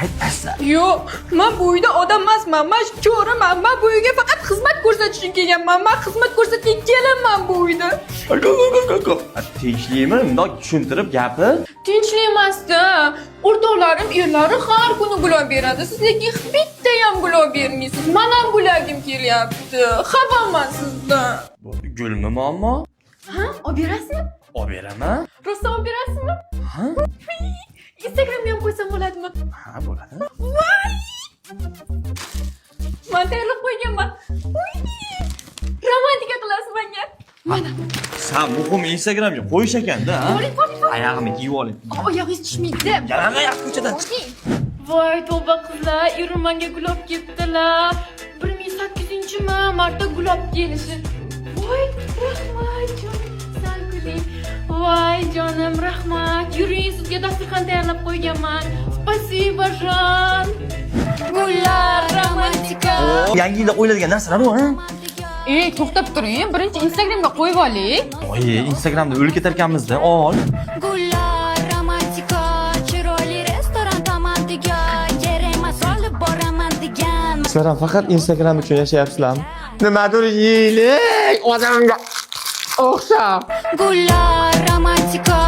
Aytasa. Yo'q, man bu uyda odam emasman, man cho'riman. Man bu uyga faqat xizmat ko'rsatish uchun kelganman. Man xizmat ko'rsatgan kelinman bu uyda. Tinchlikmi? Bundoq tushuntirib gapir. Tinchlik emasda. O'rtoqlarim erlari har kuni gul olib beradi. Siz lekin bitta ham gul olib bermaysiz. Man ham gulagim kelyapti. Xafaman sizdan. Gulmi muammo? Ha, olib berasizmi? Olib beraman. Rosa olib berasizmi? Ha? Instagramga ham qo'ysam bo'ladimi? Ha, bo'ladi. Voy! Man tayyorlab qo'yganman. Uy! Romantika qilasiz menga. Mana. San muhim Instagramga qo'yish ekanda, ha? Boring, boring, boring. Oyog'imni kiyib oling. Oyog'ingiz tushmaydi. Yalangoyoq ko'chadan Boring. Voy, tavba qizlar, erim menga gul olib ketdilar. 1008 marta gul olib kelishi. Voy, rahmat jonim, sal kuling. Voy jonim, rahmat. Yuring, sizga dasturxon tayyorlab qo'yganman. Спасибо, jon. Gullar, romantika. Yangi yilda qo'yiladigan narsalar u, ha? Ey, to'xtab turing. Birinchi Instagramga qo'yib oling. Oy, Instagramda o'lib ketarkanmiz-da, ol. Gullar, romantika, chiroyli restoran romantika, kerak emas olib boraman degan. Sizlar ham faqat Instagram uchun yashayapsizlarmi? Nimadir yeylik, odamga o'xshab. Gullar, romantika.